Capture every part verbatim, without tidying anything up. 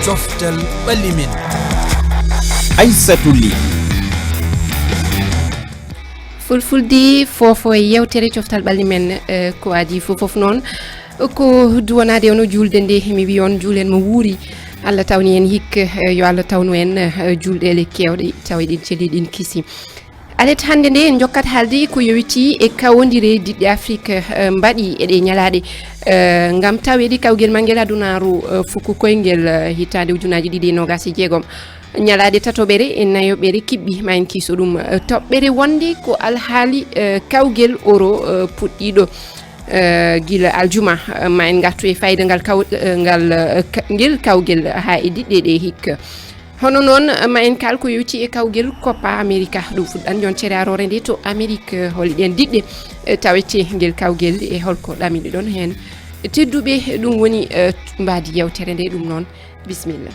Coftal ɓalli men. Aissatouli. Fulfulde foofo e yewtere coftal ɓalli men, eh, ko adii fof fof noon ko duwanaade ono juulde nde mi wi on juulen mo wuuri. Allah tawni en hikka, eh, yo Allah tawnu en, eh, juulɗeele keewɗe tawa eɗen celi ɗin kisi. Alet hannde nde en jokkat haalde ko yowiti e kawondire diɗɗe Afrik, eh, mbaɗi e ɗe ñalaaɗe, eh, ngam taweede kawgel mangel adunaaru, eh, fukku koyngel, eh, hitaande ujunaaji ɗiɗi e noogaas e jeegom. Ñalaaɗe tatoɓere e nayoɓere kiɓɓi ma en kiiso ɗum, eh, toɓɓere wonde ko alhaali, eh, kawgel oro, eh, puɗɗiiɗo, eh, gila aljuma, eh, ma en ngartu e fayda ngal kaw-, eh, ngal, eh, ka-, ngel kawgel haa e diɗɗe ɗe hikka. Hono noon, ma en kaal ko yowiti e kawgel Copa America. Ɗum fuɗɗan yontere aroore nde to Amerique, holi ɗen diɗɗe, eh, tawete ngel kawgel e holko ɗamiɗon heen. Tedduɓe, ɗum woni, eh, mbaadi yewtere nde, ɗum noon. Bisimilla.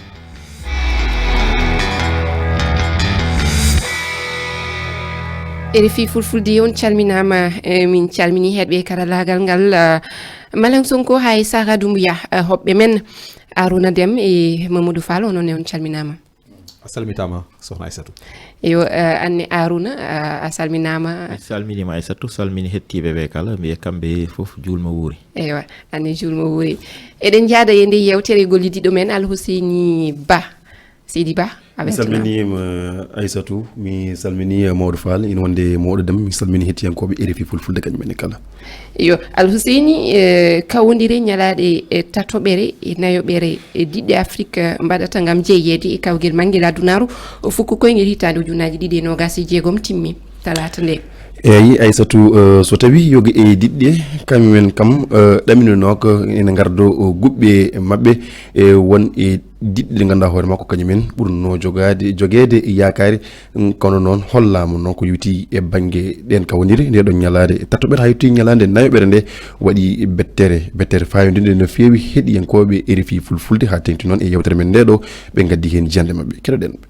R F I Fulfulde, on calminaama, eh, min calmini heɗɓe karallaagal ngal, eh, Malang Sonko hay Sara Doumbouya, eh, hoɓɓe men Arouna Dem e Mamadou Fall, onon ne on calminaama. A salmitaama, Sohna Aissatou. Yo, eh, anne Arouna, a, a salminaama. Mi salminiima Aissatou, salmini hettiiɓe ɓe kala, mbiya kamɓe fof juulmo wuuri. Eywa, anne juulmo wuuri. Eɗen njaada e nde yewtere gollidiɗo men Alhuseyni Ba. Seydi Ba, a Mi weltanaama. salminiima Aissatou, mi salmini, eh, Maodo Fall, ina wonde Maodo Dem, mi salmini hettiyankooɓe R F I Fulfulde kañum en kala. Yo, Alhuseyni, eh, kawondire ñalaaɗe, eh, tatoɓere e nayoɓere, eh, diɗɗe Afrik, eh, mbaɗata ngam jeyeede e kawgel mangel adunaaru, o fukku koyngel hitaande ujunaaji ɗiɗi e noogaas e jeegom timmi talaata nde. Eeyi, Aissatou, eh, so tawii yoga e diɗɗe, kañum en kam, eh, ɗaminanooka ene ngardo, o guɓɓe maɓɓe, e won e diɗɗe ɗe ngannduɗaa hoore makko kañum en ɓurnoo jogaade, jogeede yaakaare. Mm, kono noon hollaama noon ko yowiti e bannge ɗeen kawondire, nde ɗon ñalaande tatoɓere haa yettii ñalaande nayoɓere nde waɗi bettere, bettere faayodinde no feewi heɗiyankooɓe R F I Fulfulde haa teŋti noon e yewtere men nde ɗo, ɓe ngaddi heen jiyannde maɓɓe. Keɗoɗen ɓe.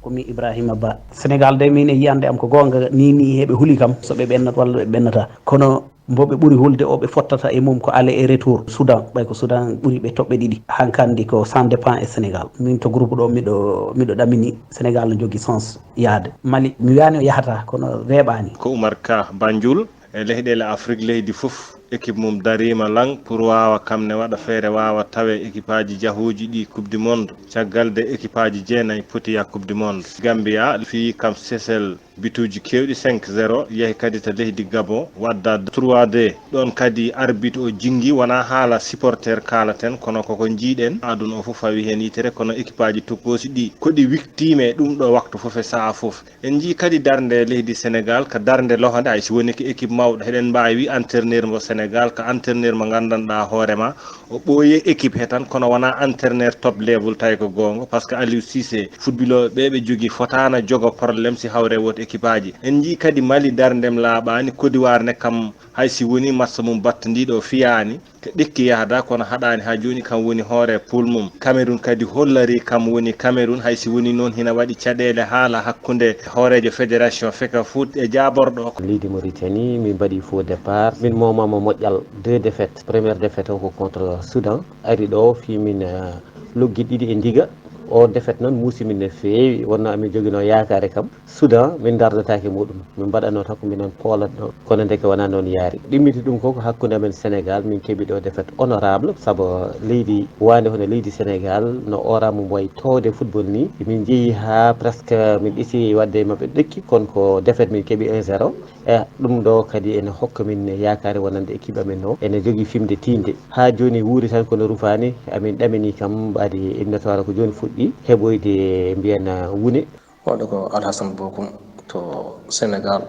Ko mi Ibrahima Ba. Sénégal de, min e yiyannde am ko goonga, ni, ni heɓe huli kam, so ɓe ɓennat walla ɓe ɓennata. Kono mbo ɓe ɓuri hulde o ɓe fottata e mum ko aller et retour Soudan, ɓay ko Soudan ɓuri ɓe toɓɓe ɗiɗi. Hankandi ko sans dépend e Sénégal. Min to groupe ɗo miɗo, miɗo ɗamini Sénégal no jogi sens yaade. Mali, mi wiyani o yahata, kono weeɓani. Ko Oumar Ka, Banjul. E leyɗeele Afrik, leydi fof, équipe mum dariima laŋ pour waawa kam ne waɗa feere waawa tawe équipeaji jahooji ɗi Coupe du Monde. Caggal de équipeaji jeenayi poti yah Coupe du Monde. Gambia fii kam Seychelles bituuji keewɗi, cinq zéro, yahi kadi to leydi Gabon, wadda trois deux. Ɗoon kadi arbitre o jinngi, wonaa haala supporter kaalaten, kono koko njiiɗen. Aduna o fof fawi heen yitere, kono équipeaji tokosi ɗi, ko ɗi wiktiime e ɗum ɗo waktu fof e saha fof. En njii kadi darnde leydi Senegal, ka darnde lohande, hay si woni ko équipe mawɗo, heɗen mbaawi wi entraîneur mo Senegal, ko entraîneur mo nganndanɗaa hoore ma, o ɓooyi équipe he tan, kono wonaa entraîneur top level tawi ko goonga, parce que Aliou Cissé, footballeur ɓe ɓe jogii fotaana jogo problème si hawre woto équipe aji. En njii kadi Mali darndem laaɓaani, Côte d'Ivoire ne kam hay si woni match mum battandiiɗo o fiyaani, ko ɗekki yahda, kono haɗaani haa jooni kam woni hoore poule mum. Cameroun kadi hollari kam woni Cameroun, hay si woni noon hina waɗi caɗeele haala hakkunde hooreejo fédération Fecafoot e jaaborɗo o. Leydi Mauritanie, min mbaɗi faux départ. Min moomama moƴƴal deux défaites. Première défaite o ko contre Soudan. Ari ɗo fii min, eh, loggi ɗiɗi e ndiga. O défaite noon muusi min no feewi. Wonno amin joginoo yaakaare kam. Soudan, min ndardataake muɗum. Min mbaɗatno tan ko minen poolatno, kono ndeke wonaa noon yaari. Ɗimmiti ɗum ko, ko hakkunde amen Senegal, min keɓi ɗo défaite honorable, sabu leydi waande hono leydi Senegal, no oora mum wayi towde football ni. Min njeyi haa presque min ɗisi waɗde e maɓɓe ɗekki, kono ko défaite min keɓi un zéro. E ɗum ɗo kadi ene hokka min yaakaare wonande équipe amen o, ene jogii fimde tiiɗnde. Haa jooni wuuri tan kono rufaani, amin ɗamini kam, ɓaadi éliminatoire ko jooni fuɗɗi heɓoyde, mbiyen, wune. Wonde ko Alhasan Bokum to Senegal.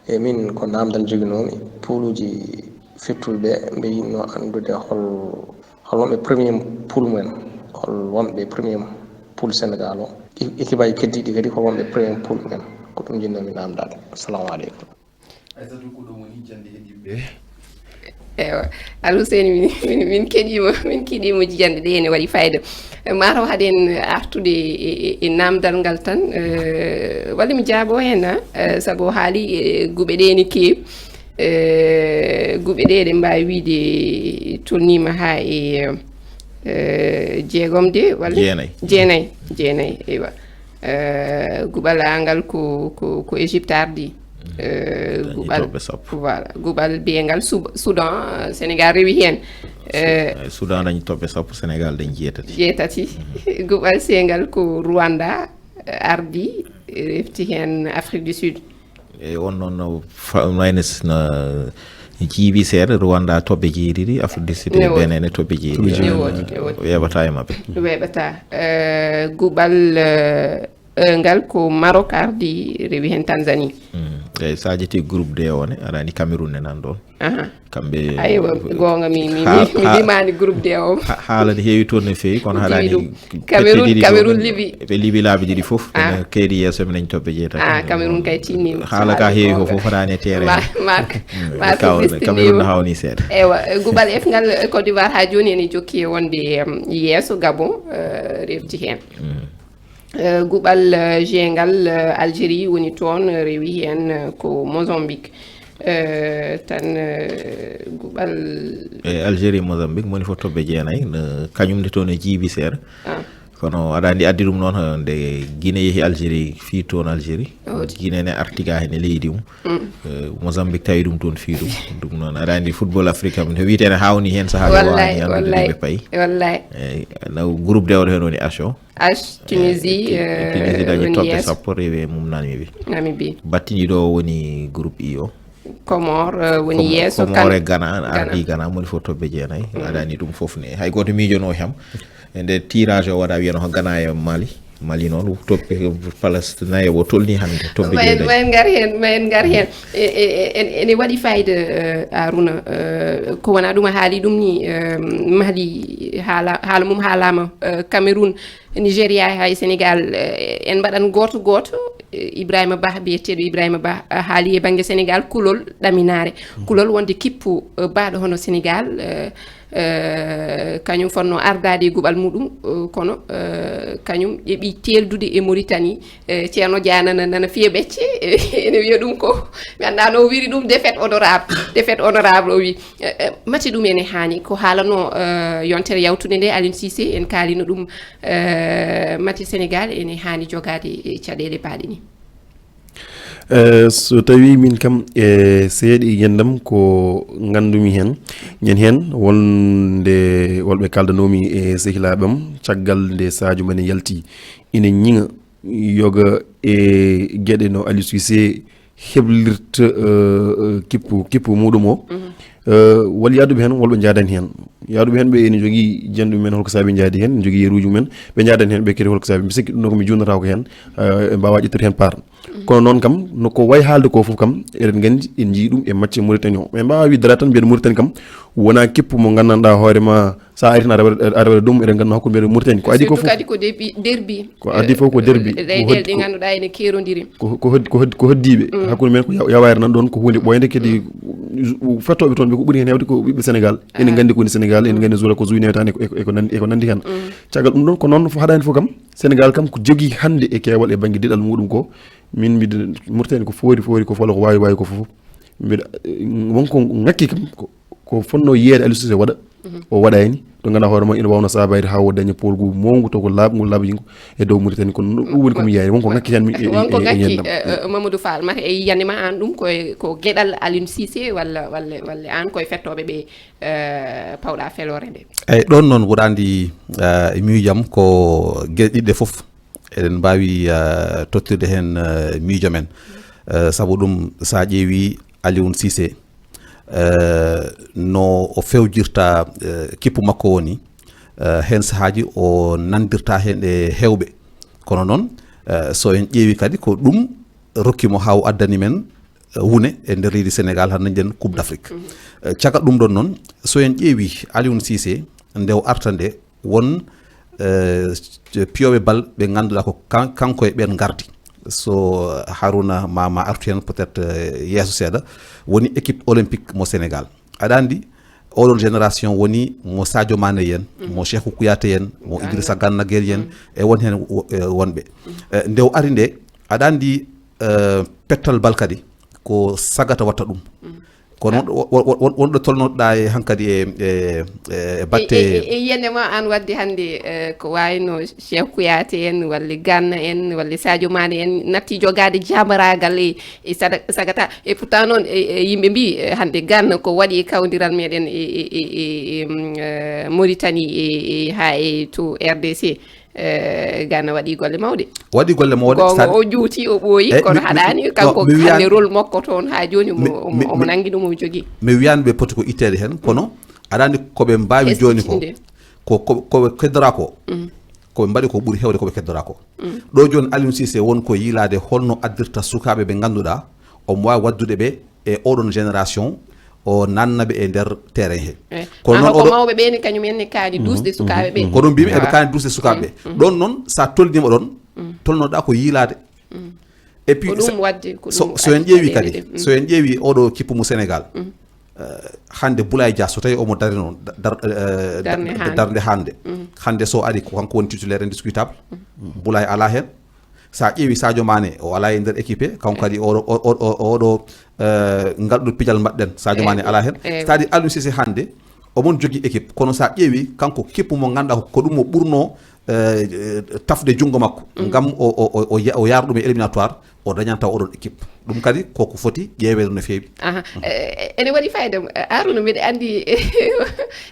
E min ko namdal joginoomi, pouluuji fettuɓe ɓe, mbe yiɗno anndude hol, hol wonɓe premier poule mumen, hol wonɓe premier poule Senegal o. E-, équipe aji keddiiɗi kadi hol wonɓe premier poule mumen. Ko ɗum njiɗnomi namdade. Assalamu aleykum. Aissatou, ko ɗum woni jannde heɗiiɓe. Ewa, Alhuseyni, min, min, min keɗiima, min keɗiima jiyannde ɗe ene waɗi fayida. Mataw haɗen artude e, e, e namdal ngal tan, eh, walla mi jaabo heen, ha? Eh, sabu o haali, eh, guɓe ɗe ene keewi. Eh, guɓe ɗe eɗen mbaawi wiyde tolniima haa e, eh, Eh, jeegom de walla Jeenay. Jeenay, jeenay, eywa. Eh, guɓal angal ko ko ko Égypte ardi. Eh, Dañi guɓal toɓɓe sappo. Voilà, guɓal biyengal Sub- Soudan, eh, Sénégal rewi heen. Eh, Eh, Soudan dañi toɓɓe sappo, Sénégal dañi jeetati. Jeetati. Guɓal seengal ko Rwanda, eh, ardi, refti heen Afrique du Sud. E on noon no fa- minus na jiibi seeɗa. Rwanda toɓɓe jeeɗiɗi, Afrique du Sud e Ne woodi. Benin ne toɓɓe jeeɗiɗi. Ne woodi, ne woodi. Weeɓata e maɓɓe. Weeɓata. Eh, guɓal eh, eh, ngal ko Maroc ardi, rewi heen Tanzanie. Mm. Eyi, so a ƴetti groupe D o ne, aɗa anndi Cameroun ne nan ɗoon. Aha. Kamɓe Aywa, goonga mi mi Ha- mi- mi ha- limani groupe D o. Ha- haala ne heewi toon no feewi, kono Diwi haɗaani ɗum. peɗɗe Cameroun- ɗiɗi Cameroun fof. liɓi. Ɓe liɓi laabi ɗiɗi fof. Ah. Kono kaydi yeeso mi dañi toɓɓe jeetati. Ah, Cameroun kay tinni. Haala ka heewi ko fof, haɗaani e terrain. Mark Mark Mark Mark Cameroun ne hawni seeɗa. Ewa, guɓal F ngal, eh, Côte d'Ivoire haa jooni ene jokki e wonde em, yeeso. Gabon eh, refti heen. Eh, guɓal eh, G ngal, eh, Algérie woni toon, eh, rewi heen eh, ko Mozambique. Eh, tan eh, guɓal E Algérie, Mozambique, moni fof toɓɓe jeenayi, no kañum nde toon e jiibi seeɗa. Ah. Kono aɗa anndi addi ɗum noon, eh, nde Guinée yehi Algérie, fii toon Algérie. Guinée ne arti ga heen e leydi mum. Eh, Mozambique tawi ɗum toon fii ɗum. Ɗum noon aɗa anndi football Afrique kam, no wiyetee ne hawni heen sahaaji, Wallay, waawani anndude wallay, ɓe payi. Wallay. Eyi, no groupe D o heen woni H o. H, Tunisie, Eh, eh, Tunisie dañi woni toɓɓe yeeso. Sappo, rewi e mum Namibie. Namibie. Battiniiɗo o woni groupe I o. Comores eh, woni Komo- yeeso. Comores e Kan- Ghana, ardi Ghana, moni fof toɓɓe jeenayi. Aɗa anndi ɗum fof ne. Hay gooto miijono heen. E nde tirage o waɗa, wiyano ko Ghana e Mali. Mali noon toɓɓi place nayo o tolni hannde toɓɓe Ma en jeenayi. ma en ngar heen, ma en ngar heen. E- e- e- en- ene waɗi fayida eh, Aruna, eh, ko wona ɗum a haali ɗum ni. Eh, Mali haala haala mum haalama, eh, Cameroun, Nigeria, hay Sénégal, eh, en mbaɗan gooto gooto. Eh, Ibrahima Bah, biyeteeɗo Ibrahima Bah, eh, haali e bannge Sénégal kulol ɗaminaare, kulol wonde kippu eh, baaɗo hono Sénégal, eh, eh, kañum fotno ardaade e guɓal muɗum, eh, kono eh, kañum ƴeɓi teeldude e Mauritanie. Eh, Ceerno Dia nana nana fiya ɓecce. Ene wiya ɗum ko mi annda no o wiri ɗum, défaite honorable, défaite honorable o wi. Eh, eh, mati ɗum ene haani ko haalano eh, yontere yawtude nde, Aliou Cissé, en kaalino ɗum. Eh, mati Sénégal ene haani jogaade e caɗeele baaɗe ni. Eh, so tawi min kam e seeɗa e yendam ko ngandumi heen, ñande heen wonde wolɓe kaldanomi e sehilaaɓam, caggal nde Sadio Mané yalti, ina ñiŋa yoga e geɗe no Aliou Cissé heblirta eh, eh, kippu kippu muɗum o. Eh, walla yaaduɓe heen wolɓe njaadani heen. Yaaduɓe heen ɓe ene jogii janɗuɓe men holko saabi njaadi heen, ene jogii yeruuji mumen, ɓe njaadani heen ɓe kadi holko saabi. Mi sikki ɗum ɗo ko mi juutnata ko heen, eh, ɓe mbaawa ƴettude heen part. Kono noon kam no ko wayi haalde ko fof kam eɗen nganndi, en njii ɗum e match Mauritanie o. Ɓe mbaawa wiide dara tan mbiyen Mauritanie kam wona kippu mo nganndanɗaa hoore ma, so a ari tan aɗa waɗa aɗa waɗa ɗum, eɗen nganndi hakkunde mbiyen Mauritanie ko adii ko Surtout fof. Kadi ko derbi derbi. Ko adii fof ko derbi. Ɗe- Ko ɗe- hod- ɗe ngannduɗaa ene keerondiri. Ko ko hod- ko hod- ko hoddiiɓe hakkunde men ko yaw- yawaare nan ɗoon, ko huunde ɓooynde kadi. Fettooɓe toon ɓe ko ɓuri heen heewde ko ɓiɓɓe Sénégal. Ene nganndi ko woni Sénégal, ene nganndi Zola ko zuwi newetaani e ko- e ko nan- e ko nanndi heen. Caggal ɗum ɗoon ko noon fof haɗaani fof kam, Sénégal kam ko jogii hannde e keewal e bannge diɗal muɗum ko, min mbiɗa Mauritanie ko foori foori ko fola ko waawi waawi ko fof. Mbiɗa eh, wonko ŋakki kam ko ko fotnoo yiyeede Aliou Cissé waɗa, o waɗaani. To ngannduɗaa hoore ma ina waawno saabaade haa o daña poolgu mawngu taw ko laaɓngu laaɓjingu e dow Mauritanie, kono ɗum woni ko mi yiyaani, wonko ŋakki heen mi e- e- Wonko e- e ŋakki. yendam. Eh, eh, Mamadou Fall, mata e yiyannde ma aan ɗum koye ko geɗal Aliou Cissé walla walla walla aan koye fettooɓe ɓe eh, pawɗa feloore nde? Eyi, ɗoon noon woɗaandi eh, e miijam ko geɗe ɗiɗɗe fof eɗen mbaawi eh, tottirde heen eh, miijo men. Eh, sabu ɗum so a ƴeewi Aliou Cissé, eh, no o fewjirta eh, kippu makko o ni, eh, heen sahaaji o nanndirta heen e heewɓe. Kono noon eh, so en ƴeewi kadi ko ɗum rokki mo haa o addani men eh, wune e nder leydi Sénégal, hannde njen Coupe d'Afrique. Eh, caggal ɗum ɗoon noon, so en ƴeewi Aliou Cissé nde o arta nde, won eh, piyooɓe bal ɓe ngannduɗaa ko kan- kanko e ɓeen ngardi. So Harouna ma ma artu heen peut-être eh, yeeso seeɗa, woni équipe olympique mo Sénégal. Aɗa anndi oɗon génération woni mo Sadio Mané en, mo Cheikhou Kouyaté en, mo Idrissa Gana Gueye en, e won heen wo- eh, wonɓe. Eh, nde o ari nde, aɗa anndi eh, pettal bal kadi ko sagata watta ɗum. kono wonɗo tolnoɗa e hankadi e e batte e yiyande ma an wadde hannde ko wayno Cheikh Kouyaté en walla Gana en walla Sadio Mané en natti jogade jabaragal e e sagata e pourtant noon e yimɓe mbi hannde Gana ko waɗi e kawdiral meɗen e e e Mauritanie e e ha e to R D C Gana waɗi golle mawɗe. Waɗi golle mawɗe. Gonga o juuti o ɓooyi kono haɗani kanko hande rôle makko toon ha joni omo nangi ɗum o jogui. Mi wiyani ɓe poti ko ittede hen kono aɗani koɓe mbawi joni ko ko koɓe keddora ko koɓe mbaɗi ko ɓuuri hewde koɓe keddora ko. Ɗo joni Aliou Cissé won ko yiilade holno addirta sukaɓe ɓe ganduɗa omo wawi waddude ɓe e oɗon génération o nanna ɓe e nder terrain he. Kono noon ko mawɓe ɓe ne kañum en ne kaani duusde sukaaɓe ɓe. Ko ɗum mbimi eɓe kaani duusde sukaaɓe ɓe. Ɗon noon sa tolnima ɗon tolnoɗa ko yiilaade. Et puis so en ƴeewi kadi so en ƴeewi oɗo kippu mo Sénégal hannde Boulaye Dia so tawi omo darino darde hannde hannde so ari ko kanko woni titulaire indiscutable. Boulaye ala heen. Sa ƴeewi Sadio Mané o ala e nder équipe he kanko kadi oɗo oɗo ngalɗo pijal mbaɗɗen Sadio Mané ala heen. C'est à dire Aliou Cissé hannde omon jogui équipe kono sa ƴeewi kanko kippu mo ganduɗa ko ɗum mo ɓurno tafde junngo makko ngam o yara ɗum e éliminatoire o dañanta oɗon équipe. Ɗum kadi koko foti ƴeewede no feewi. Ene waɗi fayida. Aruna mbiɗa andi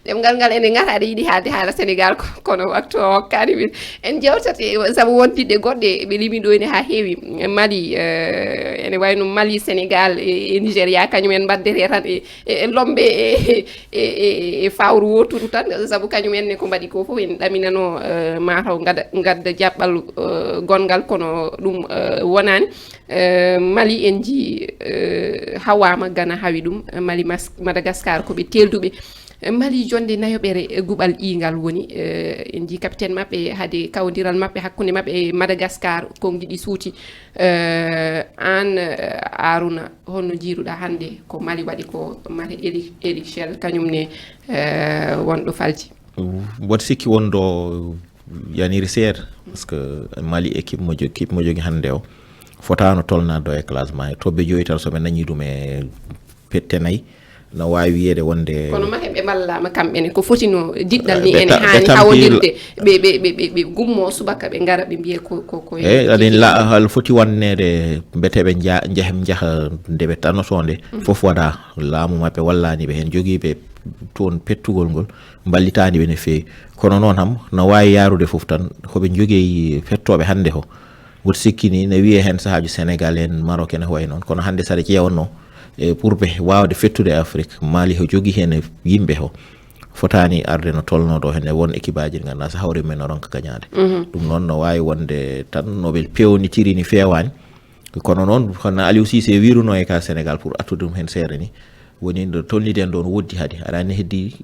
ɗemngal ngal ene ngata aɗa yiɗi haalde haala Sénégal kono waktu o hokkani min. En jewtate sabu won diɗɗe goɗɗe ɓe limi ɗo ene ha heewi. Mali ene wayno Mali, Sénégal e Nigéria kañum en mbaddete tan e e lombe e e e fawru woturu tan sabu kañum en ne ko mbaɗi ko fof en ɗaminano mataw gada gadda jaɓɓal gongal kono ɗum wonani. Mali en jii hawama gana hawi ɗum mali madagascar koɓe telduɓe. Mali jonde nayoɓere guɓal ƴingal woni en jii capitaine maɓɓe haade kawdiral maɓɓe hakkunde maɓɓe e madagascar konngi ɗi suuti. An aruna holno jiiruɗa hannde ko mali waɗi ko mate eli eli shell kañum ne wonɗo falji. Mboɗo sikki wonɗo yaniri seeɗa par ce que mali équipe mo jogi équipe mo jogi hannde o fotano tolnade ɗo e classement e toɓɓe joyi tan soɓe dañi ɗum e pette nayyi. No wawi wiyede wonde kono make ɓe mballama kamɓene ko fotino diɗɗal ni ene hani hawodirde ɓe ɓe ɓe ɓe ɓe gummo subaka ɓe gara ɓe mbiye ko ko ko eyi aɗa la- hal foti wannede mbeteɓe nja- njahem njaha ndeɓe tannoto nde fof waɗa laamu mabɓe wallani ɓe hen jogiiɓe toon pettugol ngol mballitani ɓe no feewi kono noon ham no wawi yarude fof tan hoɓe jogii fettoɓe hannde ho mboɗo sikki ni ne wiye hen sahaaji sénégal en maroc ene hoye noon kono hannde saɗa ƴeewanno e pour ɓe wawde fettude e afrique mali ho jogii hen e yimɓe ho fotani arde no tolno ɗo hene won équipe aji ɗi ganduɗa so hawre men o ronka gañade ɗum noon no wawi wonde tan noɓe pewnitiri ni fewani kono noon hono aliou sisé wiruno e ka sénégal pour attude ɗum hen seeɗa ni woni ɗo tolniden ɗo no woddi haade aɗa anndi heddi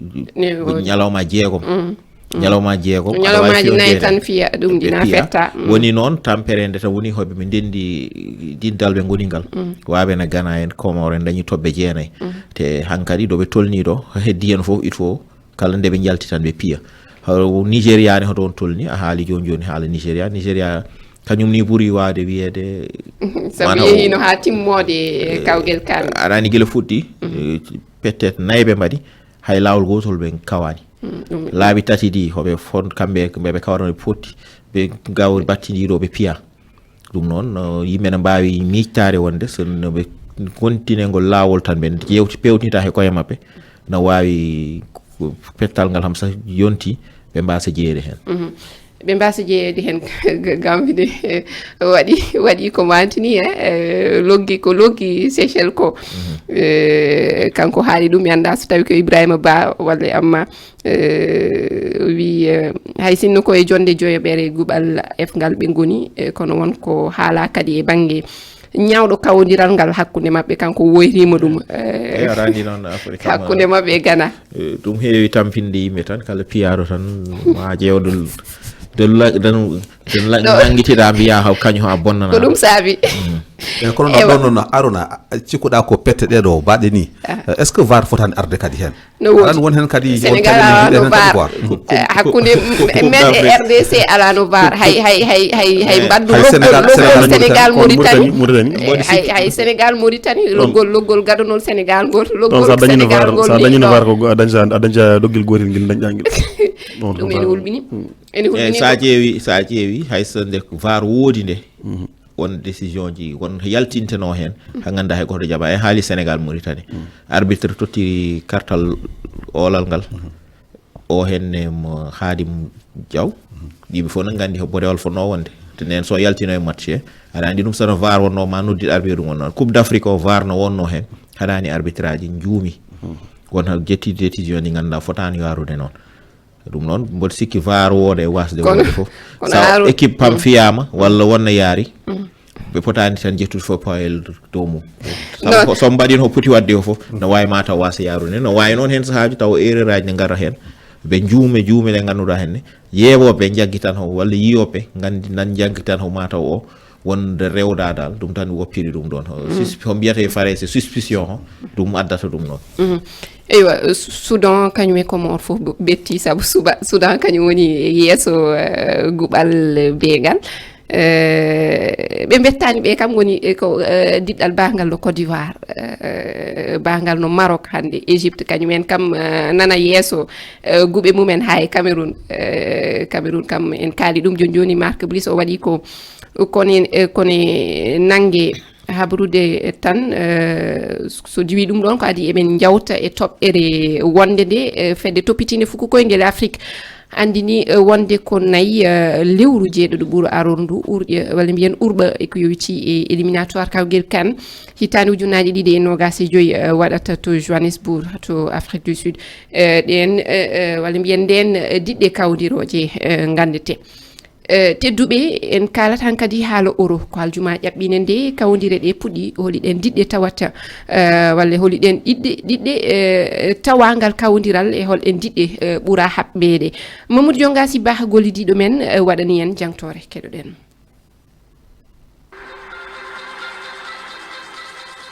ñalawma jeegom ñalawma jeegom ñalawmaji nayi tan fiya ɗum ɗina fetta woni noon tampere nde tan woni hoɓe ɓe ndendi diddal ɓe ngoni ngal waɓe no gana en comore en dañi toɓɓe jeenayi te hankadi ɗo ɓe tolni ɗo heddi hen fof il faut kala nde ɓe jalti tan ɓe piya nigéria ne hoto on tolni a haali joni joni haala nigéria nigéria kañum ni ɓuuri wawde wiyede sabu yehino ha timmode kawgel kan aɗani gila fuɗɗi peut-être nayɓe mbaɗi hay lawol gotol ɓe kawani laabi tati ɗi hoɓe fon kamɓe ɓeɓe kawrano ɓe potti ɓe gawri battidiɗo ɓe piya ɗum noon yimɓe ne mbawi miijtade wonde so noɓe contine ngol lawol tan ɓe yewti pewnita e koye mabɓe no wawi pettal ngal ham sa yonti ɓe mbasa jeeyede hen ɓe mbasa jeeyede hen gam ine waɗi waɗi ko mantini e loggi ko loggi seychel ko kanko haali ɗum mi anda so tawi ko ibrahima ba walla amma wi hay sinno ko e jonde joyoɓere guɓal efngal ɓe goni kono won ko haala kadi e bangge ñawɗo kawodiral ngal hakkunde maɓɓe kanko woyrima ɗum e arani noon afrique hakkunde maɓɓe e gana ɗum heewi tampinde yimɓe tan kala piyaɗo tan ma ƴeew dol dol nangitiɗa mbiya haw kañum ha bonnana ko ɗum saabi E kono no ɗon noon, Arona, cikkuɗa ko pette ɗe ɗo baɗe ni, est ce que var fotani arde kadi hen? No woodi. Aɗa won hen kadi, won Sénégal caɗeele alano jiɗɗe hen kadi var. Quoi. Eh, hakkunde men e R D C alano var. Hay hay hay hay hay mbaddu Hay loggol Sénégal, loggol Sénégal, Sénégal Mauritanie. Mauritanie. Eh, hay hay Sénégal Mauritanie loggol loggol gadonol Sénégal ngol Ɗon loggol sa dañino Sénégal var, ngol sa dañino liggito. Var ko a dañta a dañta doggel gotel ngel dañƴa ngel. Ɗon Ɗum sa- ene hulɓini. Ene Eh, hulɓini. sa ƴeewi sa ƴeewi hay so nde var woodi nde, won décision ji won yaltinteno hen, ha ganda hay goto jaɓa. En haali Sénégal Mauritanie, arbitre tottiri kartal olal ngal, o henne mo Hadim Diaw. Yimɓe fof no gandi ko bodewal fotno wonde, te nen so yaltino e match he. Aɗa andi ɗum, sono var wonno ma noddi arbitre ɗum wonno coupe d'Afrique o, var no wonno hen. Haɗani arbitre aji juumi, won ha jetti décision ɗi ganduɗa fotani yarude noon. Ɗum noon mboɗo sikki var wooda e wasde Kono- wonde fof. kono Sa Harouna- équipe pam fiyama walla wonna yaari, ɓe potani tan jettude fof payel dow mum. Non. Sabu so mbaɗino ko poti wadde o fof, no wawi ma taw wasa yarude, no wawi noon hen sahaji taw erreur aji ne gara hen, ɓe juume juume ɗe ganduɗa henne, yeewoɓe jaggi tan ho walla yiyoɓe gandi nan jaggi tan ho ma taw o wonde rewda dal, ɗum tan woppiri ɗum ɗon. Sus- ko mbiyata e farayse suspicion ho, ɗum addata ɗum noon. Eywa, Su- Soudan kañum e Comore fof betti, sabu suba Soudan kañum woni yeeso eh, guɓal be ngal. Eh, ɓe bettani ɓe kam woni eh, ko eh, diɗɗal bangal no Côte d'Ivoire, eh, bangal no Maroc hannde, Égypte kañum en kam eh, nana yeeso eh, guɓe mumen, ha e Cameroun. Eh, Cameroun kam en kaali ɗum joni joni, Marc Brice o waɗi ko kono en- eh, kono e nangue habrude tan. Eh, so diwi ɗum ɗon ko adi eɓen jawta e toɓɓere wonde nde eh, fedde toppitinde fuku koyngel Afrique andini eh, wonde ko nayi eh, lewru jeeɗoɗo ɓuuro arorndu urƴa walla mbiyen urɓa e ko yowiti e éliminatoire kawgel CAN hitande ujunnaji ɗiɗi e nogas e joyi eh, waɗata to Johannesburg to Afrique du Sud. Eh, ɗen eh, eh, walla mbiyen nden eh, diɗɗe kawdiroje eh, gandete. Eh, tedduɓe, en kaalat hankadi haala euro. Ko aljuma ƴaɓɓine nde kawdire ɗe puɗɗi. Holi ɗen diɗɗe tawata eh, walla holi ɗen ɗiɗɗe ɗiɗɗe eh, tawangal kawdiral e hol ɗen diɗɗe eh, ɓura haɓɓeede? Mamoudou Dionga Siba gollidiɗo men eh, waɗani en jangtore, keɗoɗen.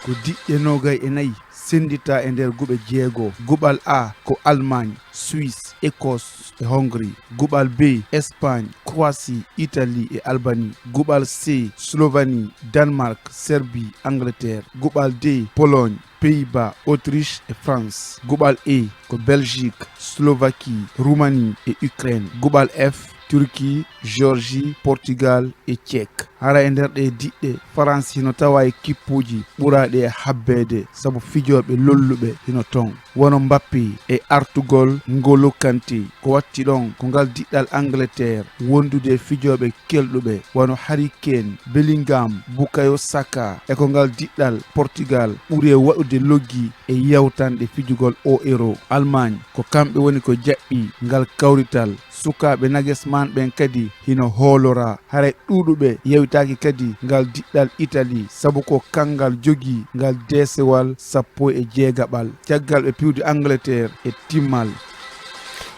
Ko diɗɗe nogay e nayi sendita e nder guɓe jeego. Guɓal A ko Allemagne, Suisse, Écosse e Hongrie. Guɓal B, Espagne, Croatie, Italie e Albanie. Guɓal C, Slovanie, Danemark, Serbie, Angleterre. Guɓal D, Pologne, Pays-Bas, Autriche e France. Guɓal E ko Belgique, Slovaquie, Roumanie e Ukraine. Guɓal F, Turquie, Géorgie, Portugal e Tchèque. Hara e nder ɗe diɗɗe, France hino tawa e kippuuji ɓuraaɗi e habbeede sabu fijooɓe lolluɓe hino ton, wano Mbappé e artugol Ngolo Kanté. Ko watti ɗon ko ngal diɗɗal Angleterre wondude e fijooɓe kelɗuɓe wano Harry Kane, Bellingham, Bukayo Saka, e ko ngal diɗɗal Portugal ɓuri e waɗude loggi e yewtanɗe fijugol o euro. Allemagne ko kamɓe woni ko jaɓɓi ngal kawrital. Sukaaɓe Nagelsmann ɓen kadi hino hooloraa. Haray ɗuuɗuɓe yewtaaki kadi ngal diɗɗal Italie, sabu ko kanngal jogii ngal deesewal sappo e jeegaɓal caggal ɓe piwde Angleterre e timmal.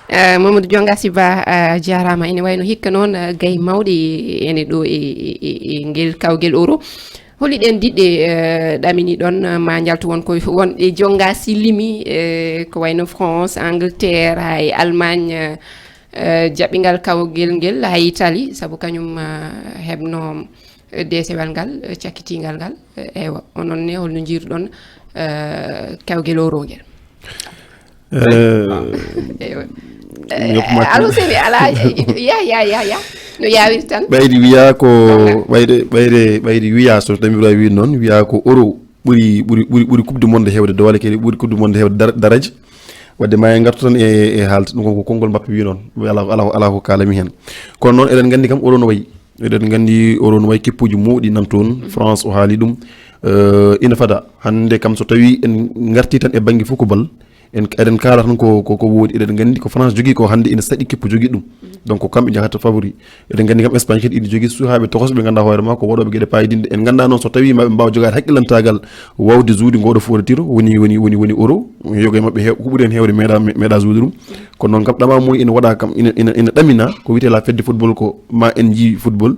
Eh, Mamadou Dionga Siba, a jarama. Ene wayno hikka noon eh, gay mawɗe ene ɗo e, e, e, e ngel kawgel euro. Holi ɗen diɗɗe eh, ɗamini ɗon eh, ma njaltu won ko wonɗe jonga si limi eh, ko wayno France, Angleterre, hay Allemagne eh, eh, jaɓɓingal kawgel ngel, hay Italie, sabu kañum eh, heɓno eh, deesewal ngal eh, cakkitingal ngal. Eh, eywa, onon ne holno jiiruɗon eh, kawgel euro ngel? Eh, Eywa. Mi yoppa ma Alo seni ala ya ya ya ya no yawiri tan. Ɓayri wiya ko Gonga. ɓayde ɓayde ɓayri wiya so tawi Ibrahima wi noon wiya ko euro ɓuri ɓuri ɓuri ɓuri coupe du monde hewde doole kadi ɓuri coupe du monde hewde dar- daraja. Wadde ma en ngartu tan e e haalde ɗum ko konngol Mbappe wi noon. Ala ala ala ko kalami heen. Kono noon eɗen nganndi kam euro no wayi. Eɗen nganndi euro no wayi kippuuji mawɗi nan toon. France o haali ɗum. Eh, ina fada hannde kam so tawi en ngarti tan e bannge fof ko bal. En eɗen kaala tan ko ko ko woodi, eɗen nganndi ko France jogii ko hannde ina saɗi kippu jogii ɗum. Donc ko kamɓe njahata favori. Eɗen nganndi kam Espagne kadi ina jogii sukaaɓe tokoso ɓe ngannduɗaa hoore maa ko waɗooɓe geɗe paydinɗe. En nganndaa noon so tawii ma ɓe mbaawa jogaade haqqillantaagal waawde zuude ngooɗo fof tiro woni woni woni woni euro. Yoga e maɓɓe heew ko ɓuri heen heewde meeɗa meeɗa zuude ɗum. Kono noon kam ɗamaa mum ina waɗa kam ina ina ina ɗamina ko wiyetee la fête de football ko ma en njii football.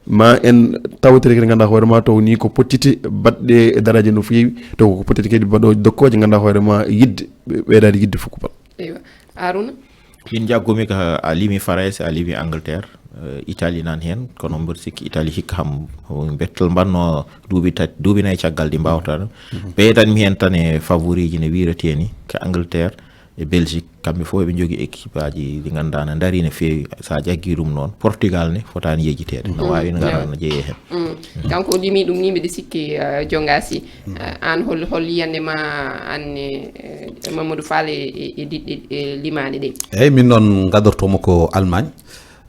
Ma en tawtiri kadi ngannduɗaa hoore ma taw ni ko pottite baɗɗe e daraaje no feewi, taw ko pottite kadi baɗo dokkooje ngannduɗaa hoore ma yidde, ɓe-, ɓeydaade yidde fof ko bal. Eywa. Haruna? Min jaggumi ka a limi Farayse, a limi Angleterre, eh, Italie nan heen, kono mboɗo sikki Italie hikka ham bettel mbanno duuɓi tati, duuɓi nayi caggal ɗi mbawata ɗum. Ɓeydanmi heen tan e favoriji ne wiiretee ni, ka Angleterre e Belgique, kamɓe fof eɓe njogii équipe aji ɗi ngannduɗaa ne ndarii no feewi. So a jaggii ɗum noon, Portugal ne fotaani yejjiteede. No waawi ngara no jeyee heen. Mm. Kanko o limi ɗum ni, mbiɗa sikki, eh, Jonga Sy. Eh, aan hol, hol yiyannde ma aan ne, eh, Mamadou Fall e, e, e diɗɗe, e limaaɗe ɗe? Eeyi, min noon ngadortoomo ko Allemagne.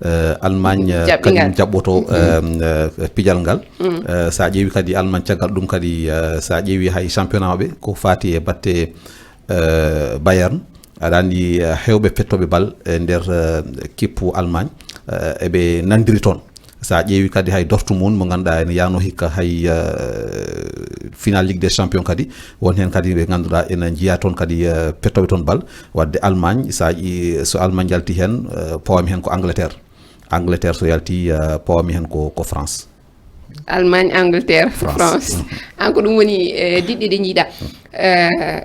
Eh, Allemagne, eh, kañum jaɓɓoto, eh, eh, pijal ngal. Eh, so a ƴeewi kadi Allemagne caggal ɗum kadi, eh, so a ƴeewi hay championnat maɓɓe ko faati e batte, eh, Bayern. Aɗa anndi, eh, heewɓe fettooɓe bal e nder, eh, kippu Allemagne, eh, eɓe nanndiri toon. So a ƴeewi kadi hay Dortmund mo ngannduɗaa ene yaano hikka hay, eh, final Ligue des Champions kadi, won heen kadi ɓe ngannduɗaa ene njiya toon kadi, eh, fettooɓe toon bal. Wadde Allemagne, so a ƴi-, so Allemagne yalti heen, eh, pawami heen ko Angleterre. Angleterre so yalti, eh, pawami heen ko, ko France. Allemagne, Angleterre, France. France. An ko ɗum woni, eh, diɗɗe ɗe njiɗa. Eh,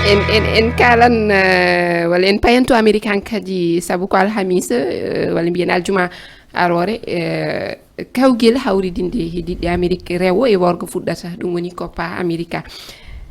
en, en, en kalan, eh, walla en payanto Amérique hankadi, sabu ko alhamisa, eh, walla mbiyen aljuma aroore, eh, kawgel hawridinde he diɗɗe Amérique rewo e worgo fuɗɗata, ɗum woni Copa America.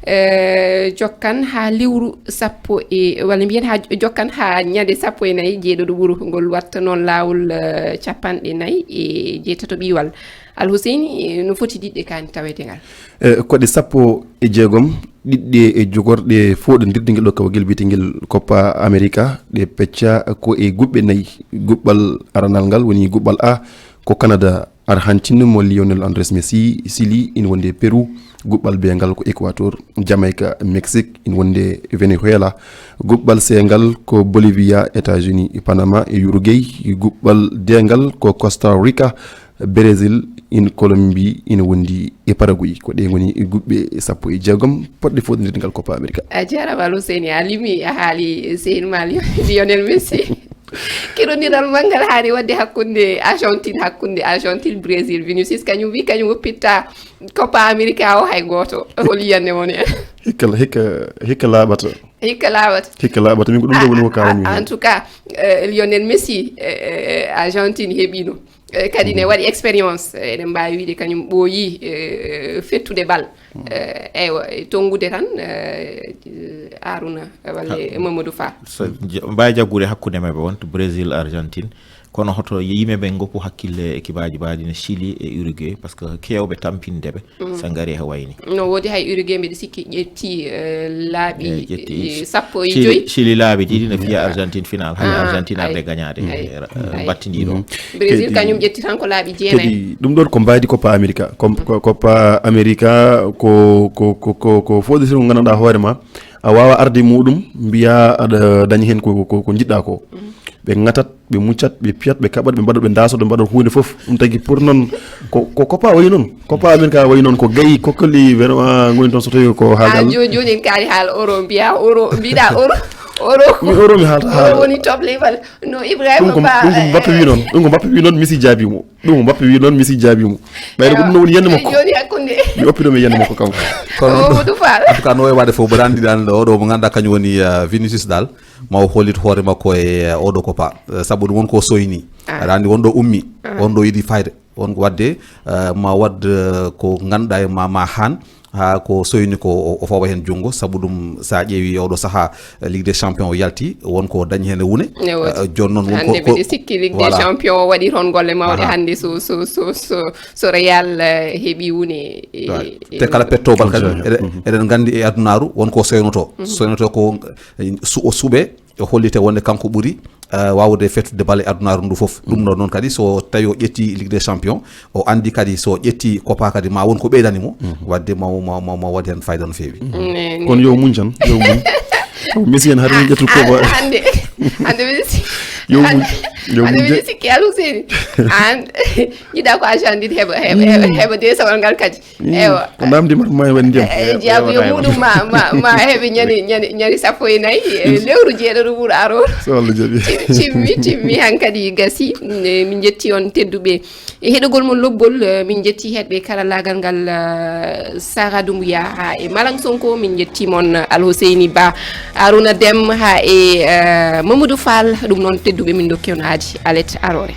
Eh, jokkan haa lewru sappo e, walla mbiyen haa jokkan haa ñande sappo e nayi jeeɗoɗo ɓuru, ngol watta noon laawol, eh, capanɗe nayi e jeetato ɓiiwal. Al Huseyni, eh, no foti diɗɗe kaani tawete ngal? Eh, ko ɗe sappo e jeegom, ɗiɗɗe e jogorɗe fooɗondirde ngel ɗo kawgel biyetengel Copa America, ɗe pecca ko e guɓɓe nayi. Guɓɓal aranal ngal woni guɓɓal A, ko Canada, Argentine mo Lionel Andres Messi, Chili ina wondi e Peru, guɓɓal B ngal ko Équateur, Jamaïque, Mexique ina wondi e Venezuela, guɓɓal C ngal ko Bolivia, États-Unis, Panama e Uruguay, guɓɓal D ngal ko Costa Rica, Brésil, in Colombie ina wondi e Paraguay. Ko ɗe ngoni guɓɓe sappo e jeegom potɗe fooɗondirde ngal Copa America. A jaaraama, Al Huseyni, a limi, a haali sehil ma Lionel Messi. Keɗondiral manngal haali waɗde hakkunde Argentine, hakkunde Argentine, Brésil. Vinicius kañum wi kañum woppitta Copa America o hay gooto. Hol yiyannde mon heen? Hikka, hikka, hikka laaɓata. Hikka laaɓata. Hikka laaɓata. Min ko ɗum ɗo woni ko kaalanmi heen. En tout cas, eh, Lionel Messi, eh, eh, Argentine heɓiino. Eh, kadi ne waɗi expérience, eh, eɗen mbaawi wiyde kañum ɓooyi, eh, fettude bal. Eh, eywa, e tonngude tan, eh, Aruna, walla e Mamadou Fall. So j-, mbaawi jaggude hakkunde maɓɓe wonto Brésil, Argentine. Kono hoto yimɓe ɓe ngoppu hakkille e kibaaji mbaɗi no Chili e Uruguay, par ce que keewɓe tampinde ɓe, so ngari he wayni. No woodi hay Uruguay, mbiɗa sikki ƴetti, eh, laaɓi, eh, ƴetti eh, sappo e Chili, joyi. Chili laaɓi ɗiɗi no fiya Argentine final, hay Argentine arde gañaade, eh, eh, battindi ɗo. Brésil kañum ƴetti tan ko laaɓi jeenayi. Kadi ɗum ɗon ko mbaydi Copa America. Com-, ko-, Copa America ko, ko, ko, ko, ko fof de so nganndanɗaa hoore ma, a waawa arde muɗum, mbiya aɗa dañi heen ko, ko, ko njiɗɗa ko. Ɓe ŋatat, ɓe muccat, ɓe piyat, ɓe kaɓat, ɓe mbaɗat, ɓe ndasot, ɓe mbaɗat huunde fof. Ɗum tagi pour noon, ko, ko Copa wayi noon. Copa America wayi noon, ko gayi, kokkoli, vraiment, ngoni toon so tawi ko haagal. Ah, jooni, jooni en kaali haala euro, mbiya euro, mbiɗa euro, euro ko mi euro mi haalta haala. Euro woni top level. No Ibrahima Ba, ɗum ko Mbappe wi noon, ɗum ko Mbappe wi noon, Messi jaabi mo. Ɗum ko Mbappe wi noon, Messi jaabi mo. Ɓayde ko ɗum no woni yiyannde makko. Jooni hakkunde. Mi oppi ɗo mi yiyannde makko kanko. Kono Mamadou Fall. En tout cas, no wayi waɗde fof, mboɗo anndi dal ɗo, ɗo mo ngannduɗaa kañum woni, eh, Vinicius dal. Ma o hollit hoore makko e, eh, oɗo Copa. Eh, sabu ɗum won ko soyni. Ah. Aɗa anndi won ɗo ummi, ah, won ɗo yiɗi fayde. Won ko waɗde, eh, ma waɗ, eh, ko ngannduɗaa e ma, ma haan, haa ko soyni ko o, o fawa heen junngo. Sabu ɗum, so a ƴeewi oɗo sahaa, eh, Ligue des Champions o yalti, won ko dañi heen e wune. Ne woodi. Eh, jooni noon won ko, hannde ko mbiɗa sikki Ligue des Champions o waɗi toon golle mawɗe hannde so, so, so, so, so Real, eh, heɓi wune, eh, te kala petto bal kadi, eɗen, eɗen nganndi e adunaaru won ko soynoto. Soynoto ko, eh, su-, o suɓe, o hollite wonde kanko ɓuri, eh, waawde fettude bal e adunaaru ndu fof. Ɗum ɗo noon kadi so tawi o ƴetti Ligue des Champions, o anndi kadi so ƴetti Copa kadi ma won ko ɓeydani mo, waɗde ma, ma, ma, ma waɗi heen fayda no feewi. Mm, kono yo muñ tan, yo muñ. Ko Messi en hari min ƴettu Copa. Hannde, hannde Messi. Yo muñ. Yo Aɗa mum mbiɗa je- sikki Alhuseni. An jiɗa ko agent ɗiɗi heɓa heɓa heɓa heɓa desawal ngal kadi. Ewa. Ko namdi man ma e wen ndiyam. Jaabu yo muɗum ma ma ma heɓe ñande ñande ñande sappo e nayi e lewru jeeɗaɗo ɓuur aro. So Allah jaɓi. Timmi timmi hankadi gasi. Eh, min jetti on tedduɓe e heɗogol mon lobbol. Eh, min jetti heɗɓe karallagal ngal. Eh, Sara Dumbuya ha e Malang Sonko, min jetti mon. Alhuseyni Ba, Aruna Dem ha e eh, Mamadou Fall. Ɗum noon tedduɓe min dokki on aadi alet arore.